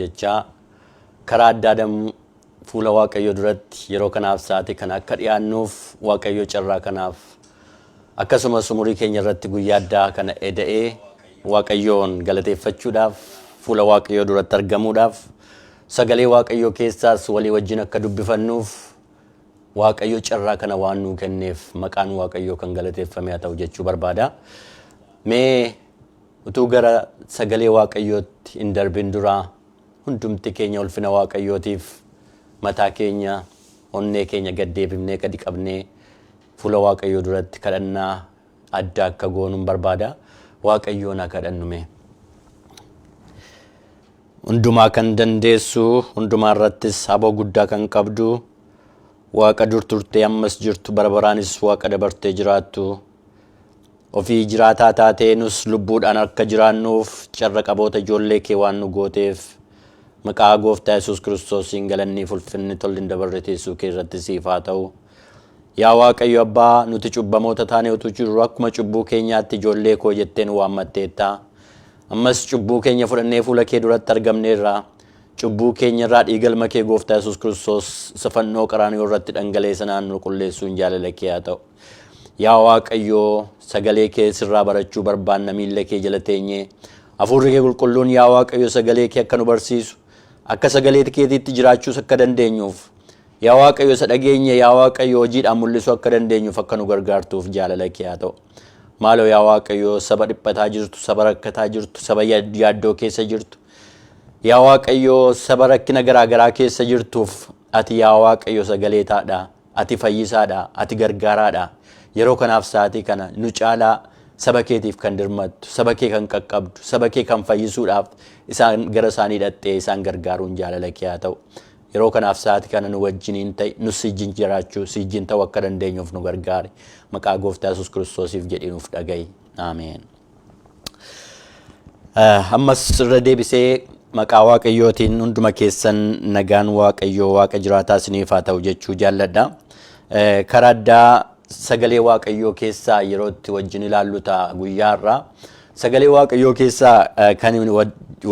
Jechaa karaa adda addaa fuula Waaqayyoo duratti yeroo kanaaf sa'aatii kana akka dhiyaannuuf Waaqayyo carraa kanaaf akkasumas umurii keenya irratti guyyaa addaa kana eda'ee Waaqayyoon galateeffachuudhaaf, fuula Waaqayyoo duratti argamuudhaaf, sagalee Waaqayyoo keessaas walii wajjin akka dubbifannuuf Waaqayyo carraa kana waan nuu kenneef maqaan Waaqayyoo kan galateeffame haa ta'u jechuu barbaada. Mee utuu gara sagalee Waaqayyootti hin darbin duraa hundumti keenya ulfina Waaqayyootiif mataa keenya, onnee keenya gad deebifnee gadi qabnee fuula Waaqayyoo duratti kadhannaa adda akka goonuun barbaada. Waaqayyoon haa kadhannu mee. Hundumaa kan dandeessu, hundumaa irrattis aboo guddaa kan qabdu, Waaqa dur turtee ammas jirtu, bara baraanis Waaqa dabartee jiraattu, ofii jiraataa taatee nus lubbuudhaan akka jiraannuuf carra qaboota ijoollee kee waan nu gooteef maqaa Gooftaa Yesuus Kiristoosiin galanniif ulfinni tolli hin dabarre teessoo kee irratti siif haa ta'u. Yaa Waaqayyo Abbaa, nuti cubbamoota taanee utuu jirru akkuma cubbuu keenyaatti ijoollee koo jettee nu waammatteetta. Ammas cubbuu keenya fudhannee fuula kee duratti argamneerra. Cubbuu keenya irraa dhiiga ilma kee Gooftaa Yesuus Kiristoos isa fannoo Qaraaniyoo irratti dhangala'e sanaan nu qulleessuun jaalala kee haa ta'u. Yaa Waaqayyo, sagalee kee sirraa barachuu barbaanna, miilla kee jala teenyee. Hafuurri kee qulqulluun, yaa Waaqayyo, sagalee kee akka nu barsiisu, akka sagalee keetiitti jiraachuus akka dandeenyuuf, yaa Waaqayyo, isa dhageenye, yaa Waaqayyo, hojiidhaan mul'isuu akka dandeenyuuf akka nu gargaartuuf jaalala kee haa ta'u. Maaloo yaa Waaqayyo, saba dhiphataa jirtu, saba rakkataa jirtu, saba yaaddoo keessa jirtu, yaa Waaqayyo, saba rakkina garaa garaa keessa jirtuuf ati, yaa Waaqayyo, sagalee taadha. Ati fayyisaadha. Ati gargaaraadha. Yeroo kanaaf sa'aatii kana nu caalaa saba keetiif kan dirmattu, saba kee kan qaqqabdu, saba kee kan fayyisuudhaaf isaan gara isaanii dhattee isaan gargaaruun jaalala kee haa ta'u. Yeroo kanaaf sa'aatii kana nu wajjiniin ta'i, nus si wajjin jiraachuu, si wajjin ta'uu akka dandeenyuuf nu gargaari. Maqaa Gooftaa Yesuus Kiristoosiif jedhii nuuf dhaga'i. Ameen. Ammas irra deebisee maqaa Waaqayyootiin hunduma keessan nagaan Waaqayyoo Waaqa jiraataa isiniif haa ta'u jechuu jaalladha. Karaa addaa sagalee Waaqayyoo keessaa yeroo itti wajjin ilaallu ta'a guyyaa har'aa. Sagalee Waaqayyoo keessaa kan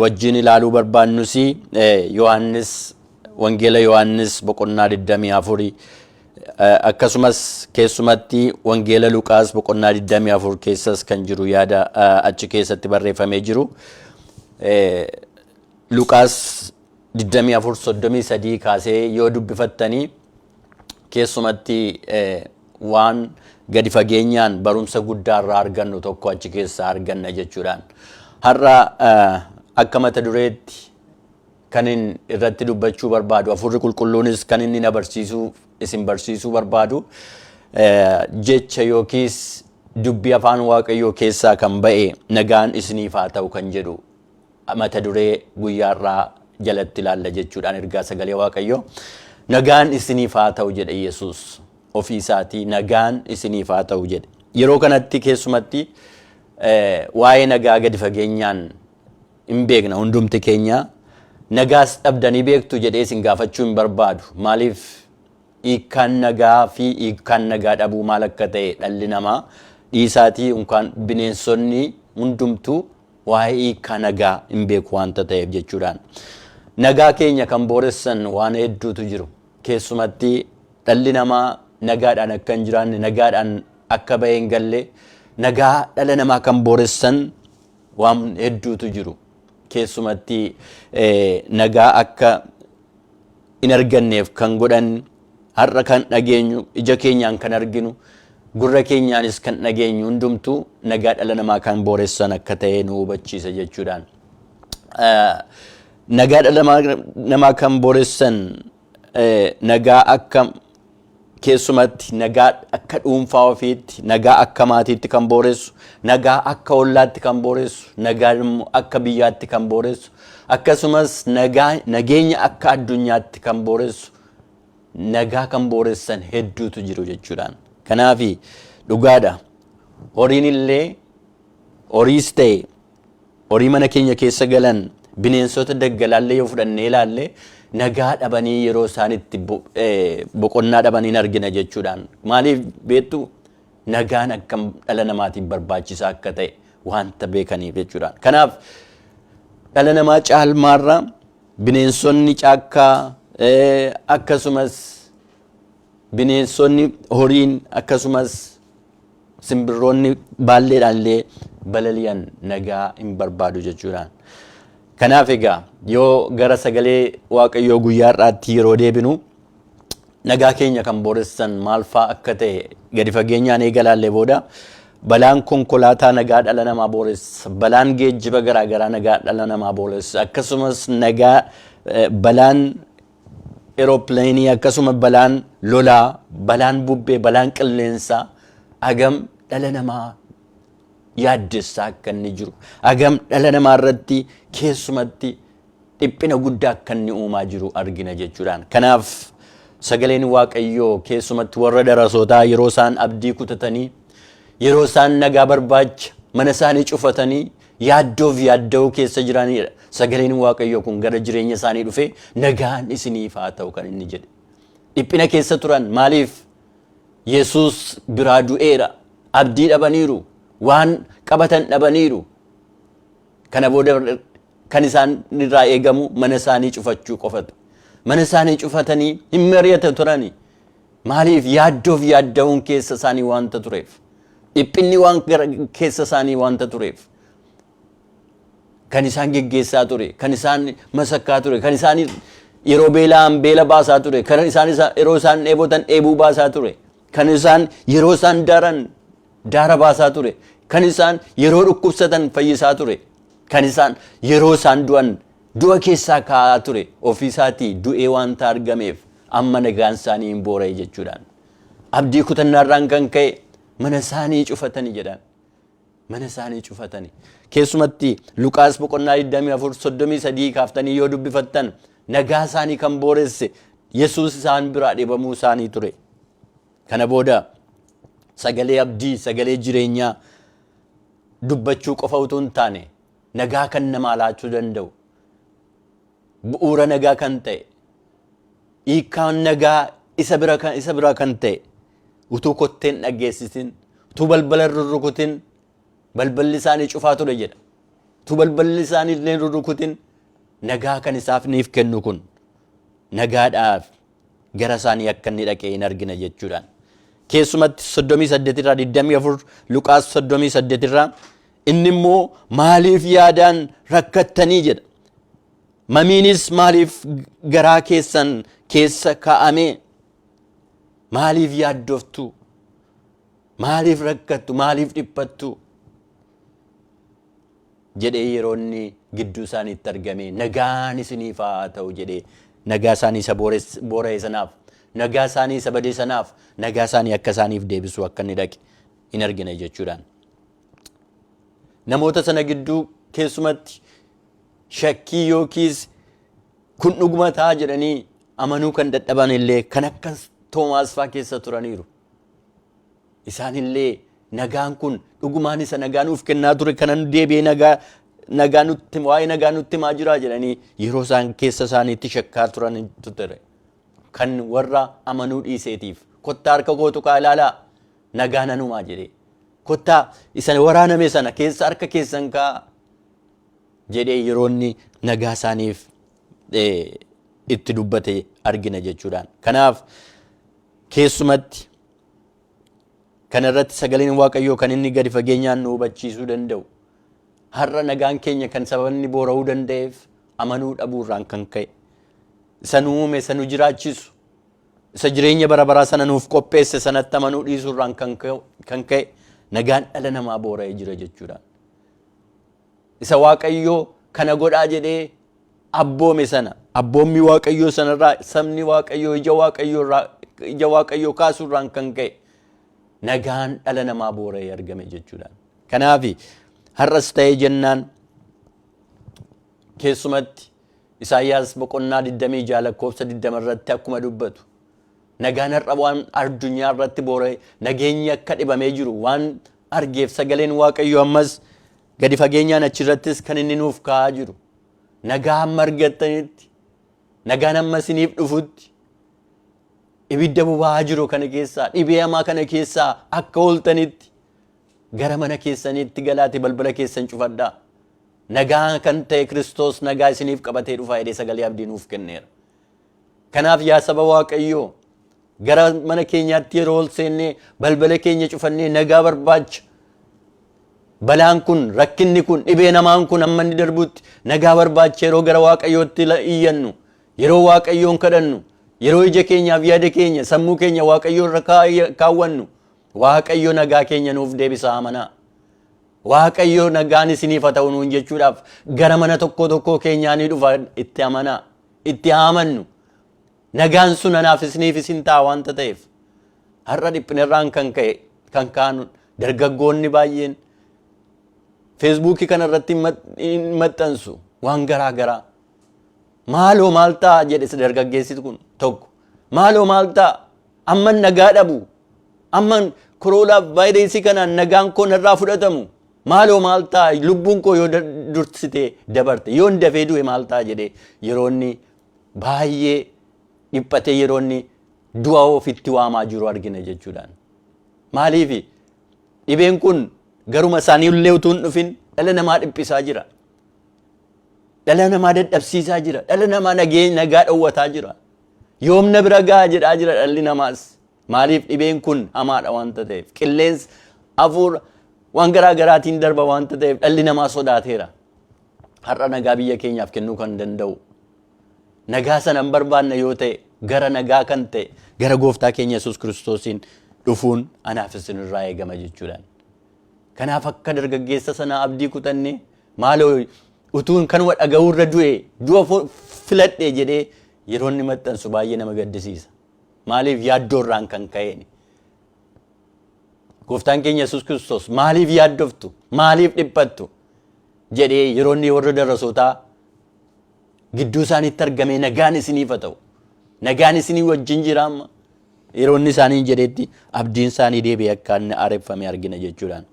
wajjin ilaaluu barbaannus Yohaannis, Wangeela Yohaannis boqonnaa 24, akkasumas keessumatti Wangeela Luqaas boqonnaa 24 keessas kan jiru, yaada achi keessatti barreeffamee jiru. Luqaas 24:33 kaasee yoo dubbifattanii keessumatti waan gadi fageenyaan barumsa guddaa irraa argannu tokko achi keessaa arganna jechuudhaan. Har'a akka mata dureetti kan inni irratti dubbachuu barbaadu, Hafuurri Qulqulluunis kan inni na barsiisuu, isin barsiisuu barbaadu, jecha yookiis dubbii afaan Waaqayyoo keessaa kan ba'e "Nagaan isiniif haa ta'u" kan jedhu mata duree guyyaa irraa jalatti ilaalla jechuudhaan ergaa sagalee Waaqayyoo. "Nagaan isiniif haa ta'u" jedhe Yesuus ofii isaatii, "Nagaan isiniif haa ta'u" jedhe. Yeroo kanatti keessumatti waa'ee nagaa gadi fageenyaan hin beekna hundumti keenya. Nagaas dhabdanii beektu jedhee isin gaafachuu hin barbaadu. Maaliif? Hiikkaan nagaa fi hiikkaan nagaa dhabuu maal akka ta'e dhalli namaa dhiisaatii yookaan bineensonni hundumtuu waa'ee hiikkaa nagaa hin beeku waanta ta'eef jechuudhaan. Nagaa keenya kan booressan waan hedduutu jiru. Keessumatti dhalli namaa nagaadhaan akka hin jiraanne, nagaadhaan akka bahee hin galle, nagaa dhala namaa kan booressan waan hedduutu jiru. Keessumatti nagaa akka hin arganneef kan godhan har'a kan dhageenyu, ija keenyaan kan arginu, gurra keenyaanis kan dhageenyu hundumtuu nagaa dhala namaa kan booressan akka ta'e nu hubachiisa jechuudhaan. Nagaa dhala namaa kan booressan, nagaa akka keessumatti nagaa akka dhuunfaa ofiitti, nagaa akka maatiitti kan booressu, nagaa akka ollaatti kan booressu, nagaa immoo akka biyyaatti kan booressu, akkasumas nagaa, nageenya akka addunyaatti kan booressu, nagaa kan booressan hedduutu jiru jechuudhaan. Kanaaf dhugaadha. Horiin illee, horiis ta'e horii mana keenya keessa galan, bineensota daggalaallee yoo fudhannee ilaalle, nagaa dhabanii yeroo isaan itti boqonnaa dhabanii hin argina jechuudhaan. Maaliif beektu? Nagaan akkam dhala namaatiif barbaachisaa akka ta'e wanta beekaniif jechuudhaan. Kanaaf dhala namaa caalmaarra Bineensonni caakkaa, akkasumas bineensonni horiin, akkasumas simbirroonni baalleedhaan illee balali'an nagaa hin barbaadu jechuudhaan. Kanaaf egaa yoo gara sagalee Waaqayyoo guyyaa har'aatti yeroo deebinu, nagaa keenya kan booressan maal fa'aa akka ta'e gadi fageenyaan eega ilaallee booda, balaan konkolaataa nagaa dhala namaa booressa, balaan geejjiba garaagaraa nagaa dhala namaa booressa, akkasumas nagaa balaan eerooppileenii, akkasuma balaan lolaa, balaan bubbee, balaan qilleensaa hagam dhala namaa yaaddessaa akka inni jiru, hagam dhala namaa irratti keessumatti dhiphina guddaa akka inni uumaa jiru argina jechuudhaan. Kanaaf sagaleen Waaqayyoo keessumatti warra darasootaa yeroo isaan abdii kutatanii, yeroo isaan nagaa barbaacha mana isaanii cufatanii yaaddoof yaadda'uu keessa jiranidha. Sagaleen Waaqayyoo kun gara jireenya isaanii dhufee nagaan isiniif haa ta'u kan inni jedhe. Dhiphina keessa turan. Maaliif? Yesuus biraa du'eera. Abdii dhabaniiru. Waan qabatan dhabaniiru. Kana booda kan isaan irraa eegamu mana isaanii cufachuu qofatu. Mana isaanii cufatanii hin mari'atan turani. Maaliif? Yaaddoof yaadda'uun keessa isaanii waanta tureef. Dhiphinni waan gara keessa isaanii waanta tureef. Kan isaan geggeessaa ture, kan isaan masakkaa ture, kan isaan yeroo beela'an beela baasaa ture, kan isaan yeroo isaan dheebotan dheebuu baasaa ture, kan isaan yeroo isaan daaran daara baasaa ture, kan isaan yeroo dhukkubsatan fayyisaa ture, kan isaan yeroo isaan du'an du'a keessaa kaa'aa ture, ofiisaatii du'ee waanta argameef amma nagaan isaanii hin boora'e jechuudhaan. Abdii kutannaarraan kan ka'e mana isaanii cufatanii jedhan. Mana isaanii cufatanii. Keessumatti Luqaas boqonnaa 24 33 kaaftanii yoo dubbifattan, nagaa isaanii kan booresse Yesuus isaan biraa dhibamuu isaanii ture. Kana booda sagalee abdii, sagalee jireenyaa dubbachuu qofa utuu hin taane, nagaa kan namaa laachuu danda'u, bu'uura nagaa kan ta'e, hiikkaan nagaa isa bira kan ta'e, utuu kotteen dhaggeessisin, utuu balbala rurrukutin, balballi isaanii cufaa ture jedha. Utuu balballi isaanii illee rurrukutin nagaa kan isaaf niif kennu kun nagaadhaaf gara isaanii akka inni dhaqee hin argina jechuudhaan. Keessumatti 38 irraa 24, Luqaas 38 irraa, inni immoo maaliif yaadaan rakkattanii jedha. Mamiinis maaliif garaa keessan keessa kaa'ame? Maaliif yaaddoftu? Maaliif rakkattu? Maaliif dhiphattu? Jedhee yeroo inni gidduu isaaniitti argame, nagaan isiniif haa ta'u jedhee, nagaa isaanii isa boora'e sanaaf, nagaa isaanii isa badee sanaaf, nagaa isaanii akka isaaniif deebisu akka inni dhaqe hin argina jechuudhaan. Namoota sana gidduu keessumatti shakkii yookiis kun dhuguma ta'a jedhanii amanuu kan dadhaban illee kan akka Toomaas fa'aa keessa turaniiru. Isaan illee nagaan kun dhugumaan isa nagaa nuuf kennaa ture kanan deebi'ee nagaa nutti waa'ee nagaa nutti himaa jira jedhanii yeroo isaan keessa isaaniitti shakkaa turantu ture. Kan warra amanuu dhiiseetiif, kottaa harka koo tuqaa ilaalaa, nagaa nanumaa jedhee. Kottaa isa waraaname sana keessa harka keessan kaa'aa jedhee yeroo inni nagaa isaaniif itti dubbate argina jechuudhaan. Kanaaf keessumatti kana irratti sagaleen Waaqayyoo kan inni gadi fageenyaan nu hubachiisuu danda'u, har'a nagaan keenya kan sababni boora'uu danda'eef amanuu dhabuurraan kan ka'e, isa nu uume, isa nu jiraachisu, isa jireenya bara baraa sana nuuf qopheesse sanatti amanuu dhiisuurraan kan ka'e nagaan dhala namaa boora'ee jira jechuudhaan. Isa Waaqayyoo kana godhaa jedhee abboome sana, abboommii Waaqayyoo sanarraa sabni Waaqayyoo ija Waaqayyoo kaasuurraan kan ka'e nagaan dhala namaa boora'ee argame jechuudhaan. Kanaaf har'as ta'ee jennaan, keessumatti Isaayyaas boqonnaa 26 lakkoofsa 20 irratti akkuma dubbatu, nagaan har'a waan addunyaa irratti boora'e, nageenyi akka dhibamee jiru waan argeef, sagaleen Waaqayyoo ammas gadi fageenyaan achirrattis kan inni nuuf kaa'aa jiru, nagaa hamma argattanitti, nagaan hamma isiniif dhufutti, ibidda boba'aa jiru kana keessaa, dhibee hamaa kana keessaa akka ooltanitti gara mana keessaniitti galaati balbala keessan cufadhaa. Nagaa kan ta'e Kiristoos nagaa isiniif qabatee dhufa jedhee sagalee abdii nuuf kenneera. Kanaaf yaa saba Waaqayyoo, gara mana keenyaatti yeroo ol seennee balbala keenya cufannee nagaa barbaacha, balaan kun, rakkinni kun, dhibee namaan kun hamma inni darbutti nagaa barbaacha yeroo gara Waaqayyootti iyyannu, yeroo Waaqayyoon kadhannu, yeroo ija keenyaaf yaada keenya, sammuu keenya Waaqayyoo irra kaawwannu, Waaqayyo nagaa keenya nuuf deebisa amanaa. Waaqayyo nagaan isiniif haa ta'u nuun jechuudhaaf gara mana tokko tokkoo keenyaa ni dhufa, itti amanaa. Itti haa amannu. Nagaan sun anaaf isiniif isin ta'a waanta ta'eef. Har'a dhiphinarraan kan ka'e kan kaanu dargaggoonni baay'een Feesbuukii kana irratti hin maxxansu waan garaa garaa. Maaloo maal ta'a jedhe dargaggeessi kun tokko. Maaloo maal ta'a? Amman nagaa dhabu. Amman koroolaa vaayirasii kanaan nagaan koo narraa fudhatamu. Maaloo maal ta'a? Lubbuun koo yoo dursitee dabarte, yoon dafee du'e maal ta'a jedhee yeroo inni baay'ee dhiphatee, yeroo inni du'a ofitti waamaa jiru argina jechuudhaan. Maaliif? Dhibeen kun garuma isaanii illee utuu hin dhufin dhala namaa dhiphisaa jira. Dhala namaa dadhabsiisaa jira. Dhala namaa nagaa dhowwataa jira. Yoom na bira ga'a jedhaa jira dhalli namaas. Maaliif? Dhibeen kun hamaadha waanta ta'eef. Qilleensa, hafuura, waan garaa garaatiin darba waanta ta'eef dhalli namaa sodaateera. Har'a nagaa biyya keenyaaf kennuu kan danda'u, nagaa sana hin barbaanne yoo ta'e, gara nagaa kan ta'e gara gooftaa keenya Yesuus Kiristoosiin dhufuun anaaf isinirraa eegama jechuudhaan. Kanaaf akka dargaggeessa sanaa abdii kutanne, maaloo utuun kanuma dhaga'uurra du'e, du'a filadhe jedhee yeroo inni maxxansu baay'ee nama gaddisiisa. Maaliif? Yaaddoorraan kan ka'een. Gooftaan keenya Yesuus Kiristoos maaliif yaaddoftu? Maaliif dhiphattu? Jedhee yeroo inni warra darasootaa gidduu isaaniitti argamee, nagaan isiniif haa ta'u. Nagaan isinii wajjin jira amma. Yeroo inni isaaniin jedhetti abdiin isaanii deebi'ee akka inni haareffame argina jechuudhaan.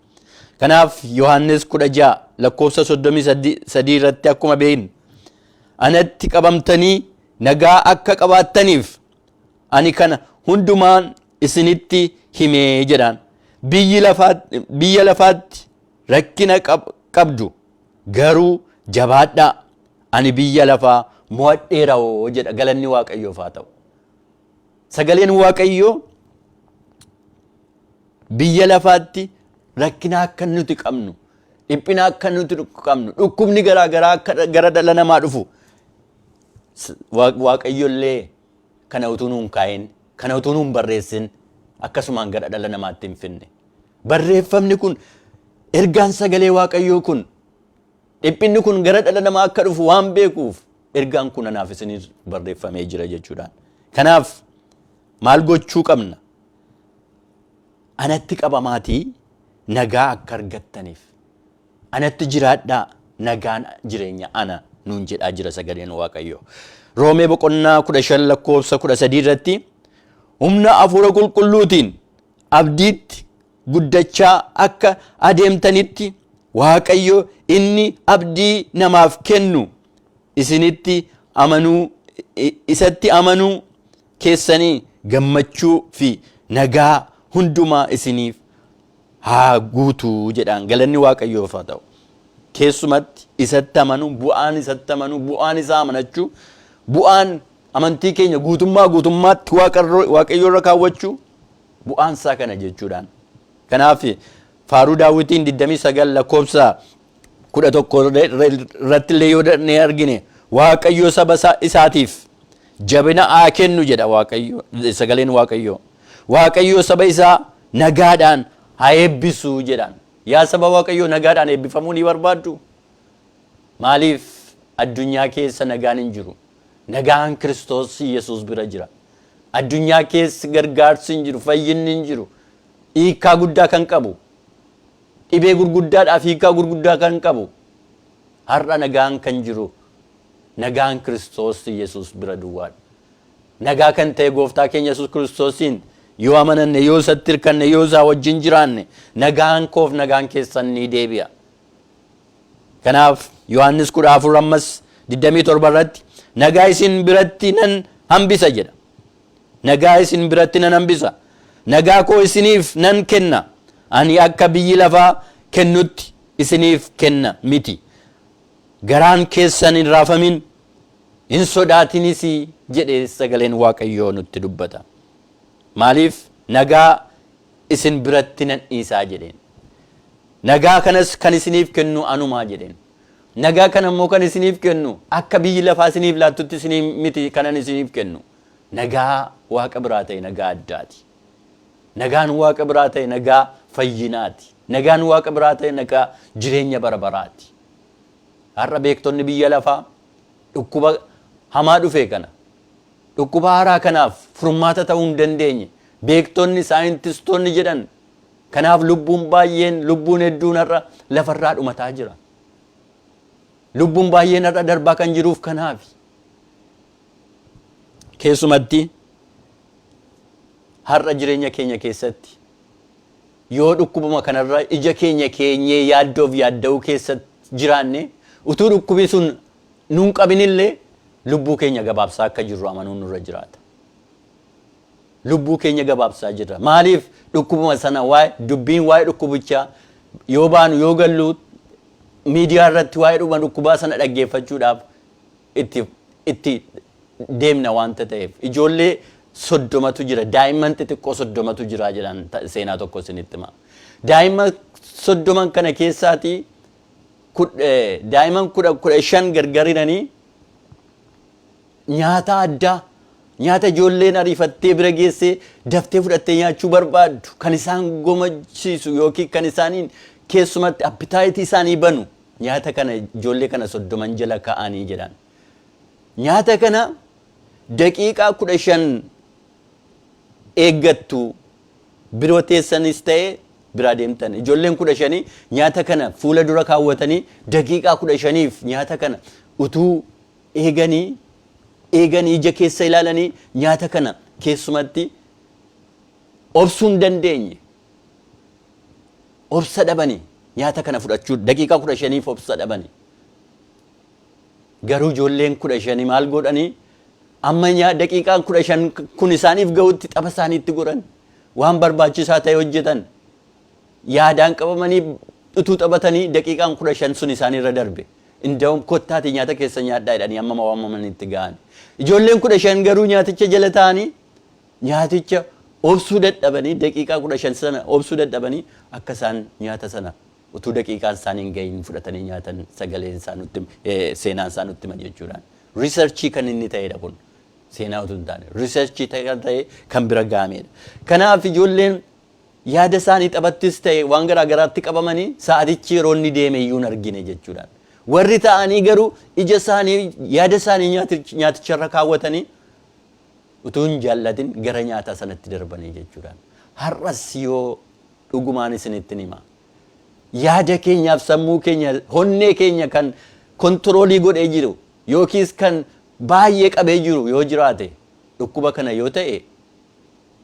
Kanaaf Yohaannis 16 lakkoofsa 33 irratti akkuma beeknu, anatti qabamtanii nagaa akka qabaattaniif ani kana hundumaan isinitti himee jedhaan. Biyya lafaatti rakkina qabdu, garuu jabaadhaa, ani biyya lafaa mo'adheera hoo jedha. Galanni Waaqayyoof haa ta'u. Sagaleen Waaqayyoo biyya lafaatti rakkina akka nuti qabnu, dhiphina akka nuti qabnu, dhukkubni garaa garaa akka gara dhala namaa dhufu Waaqayyo illee kana utuu nuun kaa'in, kana utuu nuun barreessin akkasumaan gara dhala namaatti hin finne. Barreeffamni kun, ergaan sagalee Waaqayyoo kun, dhiphinni kun gara dhala namaa akka dhufu waan beekuuf ergaan kun anaaf isiniif barreeffamee jira jechuudhaan. Kanaaf maal gochuu qabna? Anatti qabamaatii nagaa akka argattaniif. Anatti jiraadhaa, nagaan jireenya ana nuun jedhaa jira sagaleen Waaqayyoo. Roomee boqonnaa 15 lakkoofsa 13 irratti, humna hafuura qulqulluutiin abdiitti guddachaa akka adeemtanitti Waaqayyo inni abdii namaaf kennu isinitti amanuu isatti amanuu keessanii gammachuu fi nagaa hundumaa isiniif haa guutuu jedhaan. Galanni Waaqayyoof haa ta'u. Keessumatti isatti amanuu, bu'aan isatti amanuu, bu'aan isaa amanachuu, bu'aan amantii keenya guutummaa guutummaatti Waaqayyo irra kaawwachuu bu'aan isaa kana jechuudhaan. Kanaaf Faaruu Daawwitiin 29 lakkoofsa 11 irratti illee yoo dhaqnee argine, Waaqayyo saba isaatiif jabina haa kennu jedha Waaqayyo, sagaleen Waaqayyoo. Waaqayyo saba isaa nagaadhaan haa eebbisu jedhaan. Yaa saba Waaqayyoo, nagaadhaan eebbifamuu ni barbaaddu? Maaliif? Addunyaa keessa nagaan hin jiru. Nagaan Kiristoos Yesuus bira jira. Addunyaa keessa gargaarsi hin jiru, fayyinni hin jiru. Hiikkaa guddaa kan qabu, dhibee gurguddaadhaaf hiikkaa gurguddaa kan qabu, har'a nagaan kan jiru nagaan Kiristoos Yesuus bira duwwaadha. Nagaa kan ta'e gooftaa keenya Yesuus Kiristoosiin yoo amananne, yoo isatti hirkanne, yoo isaa wajjin jiraanne, nagaan koof nagaan keessan ni deebi'a. Kanaaf Yohaannis 14 ammas 27 irratti, nagaa isin biratti nan hambisa jedha. Nagaa isin biratti nan hambisa. Nagaa koo isiniif nan kenna. Ani akka biyyi lafaa kennutti isiniif kenna miti. Garaan keessan hin raafamin, hin sodaatinis jedhee sagaleen Waaqayyoo nutti dubbata. Maaliif? Nagaa isin biratti nan dhiisaa jedheen. Nagaa kanas kan isiniif kennu anumaa jedheen. Nagaa kana immoo kan isiniif kennu akka biyyi lafaa isiniif laattutti isiniif miti kanan isiniif kennu. Nagaa Waaqa biraa ta'e nagaa addaati. Nagaan Waaqa biraa ta'e nagaa fayyinaati. Nagaan Waaqa biraa ta'e nagaa jireenya bara baraati. Har'a beektonni biyya lafaa dhukkuba hamaa dhufe kana, dhukkuba haaraa kanaaf furmaata ta'uu hin dandeenye. Beektonni, saayintistoonni jedhan kanaaf lubbuun baay'een, lubbuun hedduun har'a lafarraa dhumataa jira. Lubbuun baay'een har'a darbaa kan jiruuf kanaafi. Keessumatti har'a jireenya keenya keessatti yoo dhukkubuma kanarra ija keenya keenyee yaaddoof yaadda'uu keessatti jiraanne, utuu dhukkubi sun nun qabinillee lubbuu keenya gabaabsaa akka jirru amanuun nurra jiraata. Lubbuu keenya gabaabsaa jirra. Maaliif? Dhukkubuma sana waa'ee dubbiin waa'ee dhukkubichaa yoo baanu yoo gallu miidiyaa irratti waa'ee dhuma dhukkubaa sana dhaggeeffachuudhaaf itti deemna waanta ta'eef. Ijoollee 30tu jira, daa'imman xixiqqoo 30tu jira jedhan, seenaa tokko isinitti hima. Daa'imman 30n kana keessaatii daa'imman 15 gargarinanii nyaata addaa, nyaata ijoolleen ariifattee bira geessee daftee fudhattee nyaachuu barbaaddu, kan isaan gomachiisu yookiin kan isaaniin keessumatti appetite isaanii banu, nyaata kana ijoollee kana 30n jala ka'anii jedhan. Nyaata kana daqiiqaa 15 eeggattu, biroo teessanis ta'e biraa deemtan. Ijoolleen 15 nyaata kana fuula dura kaawwatanii daqiiqaa 15f nyaata kana utuu eeganii eeganii, ija keessa ilaalanii, nyaata kana keessumatti obsuu hin dandeenye. Obsa dhabanii nyaata kana fudhachuu daqiiqaa 15f obsa dhabanii. Garuu ijoolleen 15 maal godhanii? Amma daqiiqaan 15 kun isaaniif gahutti tapha isaaniitti godhan, waan barbaachisaa ta'e hojjetan. Yaadaan qabamanii utuu taphatanii daqiiqaan 15 sun isaanirra darbe. Inda'uun kottaati nyaata keessa nyaadhaa jedhanii amma waamamanitti ga'an. Ijoolleen 15 garuu nyaaticha jala ta'anii nyaaticha obsuu dadhabanii, daqiiqaa 15 sana obsuu dadhabanii, akka isaan nyaata sana utuu daqiiqaan isaanii hin gahin fudhatanii nyaatan sagaleen isaa nutti, seenaan isaa nutti hima jechuudhaan. Research kan inni ta'edha kun. Seenaa utuu hin taane research kan ta'e kan bira gahamedha. Kanaaf ijoolleen yaada isaanii taphattis ta'e waan garaa garaatti qabamanii sa'atichi yeroo inni deeme iyyuu hin argine jechuudhaan. Warri ta'anii garuu ija isaanii, yaada isaanii nyaaticharra kaawwatanii utuu hin jaallatin gara nyaataa sanatti darbanii jechuudhaan. Har'as yoo dhugumaan isinitti hima, yaada keenyaaf sammuu keenya, honnee keenya kan control godhee jiru yookiis kan baay'ee qabee jiru yoo jiraate dhukkuba kana yoo ta'e,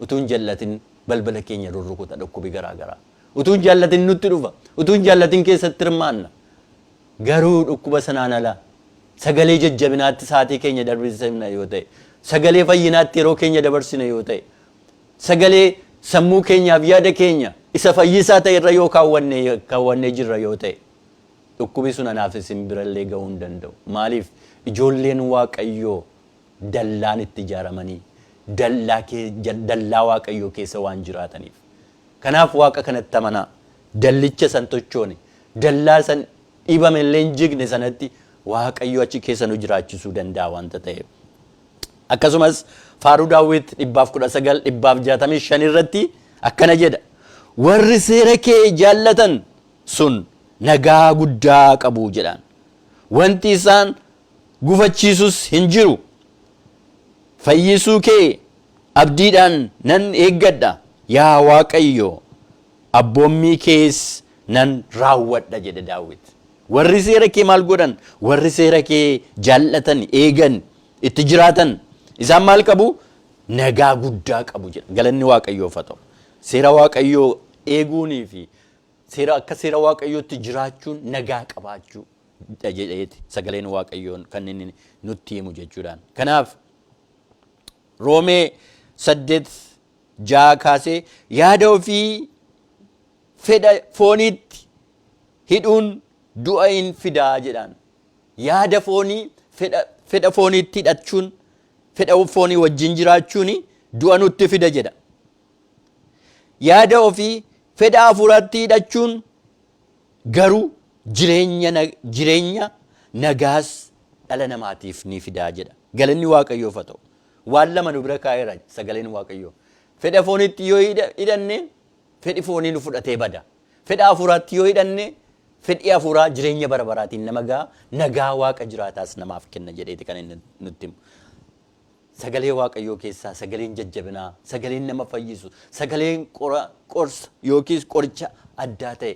utuu hin jallatin balbala keenya rurrukuta dhukkubi garaa garaa. Utuu hin jaallatin nutti dhufa. Utuu hin jaallatin keessatti hirmaanna. Garuu dhukkuba sanaan ala sagalee jajjabinaatti sa'aatii keenya dabarsina yoo ta'e, sagalee fayyinaatti yeroo keenya dabarsina yoo ta'e, sagalee sammuu keenyaaf yaada keenya isa fayyisaa ta'e irra yoo kaawwannee jirra yoo ta'e, dhukkubi sun anaaf isin birallee ga'uu hin danda'u. Maaliif? Ijoolleen Waaqayyoo dallaan itti ijaaramanii dallaa Waaqayyoo keessa waan jiraataniif. Kanaaf Waaqa kanatti amanaa. Dallicha san tochoone, dallaa san dhibame illee hin jigne sanatti Waaqayyo achi keessa nu jiraachisuu danda'a waanta ta'eef. Akkasumas Faaruu Daawwit 119 165 irratti akkana jedha. "Warri seera kee jaallatan sun nagaa guddaa qabu," jedhaan. "Wanti isaan gufachiisus hin jiru. Fayyisuu kee abdiidhaan nan eeggadha, yaa Waaqayyo, abboommii kees nan raawwadha," jedhe Daawit. Warri seera kee maal godhan? Warri seera kee jaallatan, eegan, itti jiraatan isaan maal qabu? Nagaa guddaa qabu jedha. Galanni Waaqayyoof haa ta'u. Seera Waaqayyoo eeguunii fi seera akka seera Waaqayyootti jiraachuun nagaa qabaachuu jedheeti sagaleen Waaqayyoon kan inni nutti himu jechuudhaan. Kanaaf Roomee 8:6 kaasee yaada ofii fedha fooniitti hidhuun du'a hin fidaa jedhaan. Yaada foonii fedha fooniitti hidhachuun, fedha foonii wajjin jiraachuun du'a nutti fida jedha. Yaada ofii fedha hafuuraatti hidhachuun garuu jireenya nagaas dhala namaatiif ni fidaa jedha. Galanni Waaqayyoof haa ta'u. Waan lama nu bira kaa'eera sagaleen Waaqayyoo. Fedha fooniitti yoo hidhanne, fedhi foonii nu fudhatee bada. Fedha hafuuraatti yoo hidhanne, fedhi hafuuraa jireenya bara baraatiin nama ga'a, nagaa Waaqa jiraataas namaaf kenna jedheeti kan inni nutti himu. Sagalee Waaqayyoo keessaa sagaleen jajjabinaa, sagaleen nama fayyisu, sagaleen qorsa yookiis qoricha addaa ta'e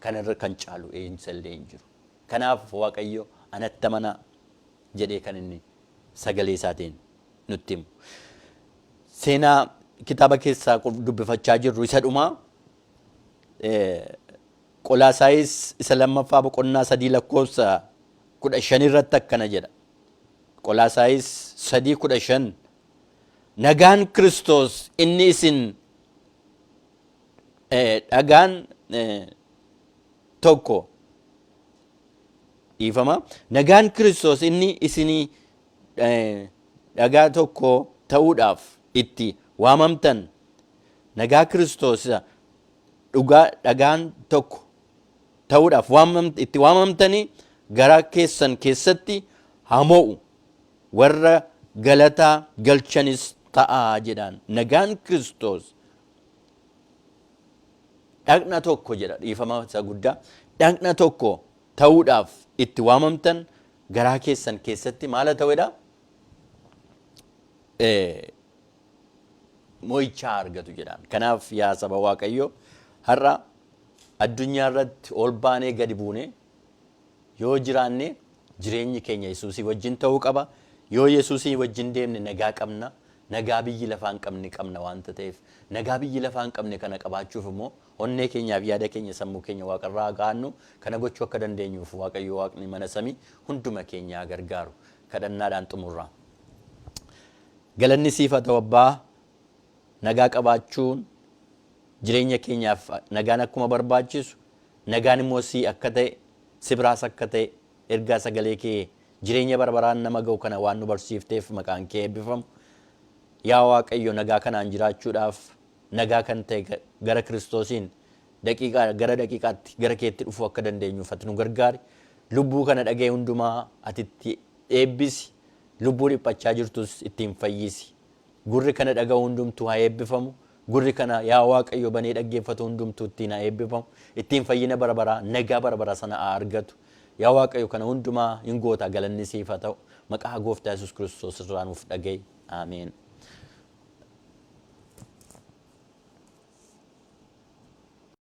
kanarra kan caalu eenyusallee hin jiru. Kanaaf Waaqayyo anatti amanaa jedhee kan inni sagalee isaatiin nutti himu. Seenaa kitaaba keessaa dubbifachaa jirru isa dhumaa, Qolaasaayis isa lammaffaa boqonnaa 3 lakkoofsa 15 irratti akkana jedha. Qolaasaayis 3:15, Nagaan Kiristoos inni isin dhagaan tokko, dhiifama, nagaan Kiristoos inni isinii dhagaa tokko ta'uudhaaf itti waamamtan, nagaa Kiristoos isa dhugaa dhagaan tokko ta'uudhaaf itti waamamtanii garaa keessan keessatti haa mo'u, warra galataa galchanis ta'aa jedhaan. Nagaan Kiristoos dhaqna tokko jedha, dhiifama isa guddaa, dhaqna tokko ta'uudhaaf itti waamamtan garaa keessan keessatti maal haa ta'uudha? Mo'ichaa argatu jedhaan. Kanaaf yaa saba Waaqayyoo, har'a addunyaa irratti ol baanee gadi buune yoo jiraanne, jireenyi keenya Yesuusii wajjin ta'uu qaba. Yoo Yesuusii wajjin deemne nagaa qabna. Nagaa biyyi lafaa hin qabne qabna waanta ta'eef, nagaa biyyi lafaa hin qabne kana qabaachuuf immoo onnee keenyaaf yaada keenya, sammuu keenya Waaqarraa haa kaa'annu. Kana gochuu akka dandeenyuuf Waaqayyo Waaqni mana samii hunduma keenya haa gargaaru. Kadhannaadhaan xumurra. Galanni siif haa ta'u, Abbaa. Nagaa qabaachuun jireenya keenyaaf, nagaan akkuma barbaachisu, nagaan immoo sii akka ta'e, si biraas akka ta'e, ergaa sagalee kee jireenya bara baraan nama ga'u kana waan nu barsiifteef maqaan kee eebbifamu. Yaa Waaqayyo, nagaa kanaan jiraachuudhaaf, nagaa kan ta'e gara Kiristoosiin daqiiqaa gara daqiiqaatti gara keetti dhufuu akka dandeenyuuf ati nu gargaari. Lubbuu kana dhaga'e hundumaa ati itti eebbisi. Lubbuu dhiphachaa jirtus ittiin fayyisi. Gurri kana dhaga'u hundumtuu haa eebbifamu. Gurri kana, yaa Waaqayyo, banee dhaggeeffatu hundumtuu ittiin haa eebbifamu. Ittiin fayyina bara baraa, nagaa bara baraa sana haa argatu. Yaa Waaqayyo, kana hundumaa hin goota, galanni siif haa ta'u. Maqaa Gooftaa Yesuus Kiristoos irraa nuuf dhaga'i. Ameen.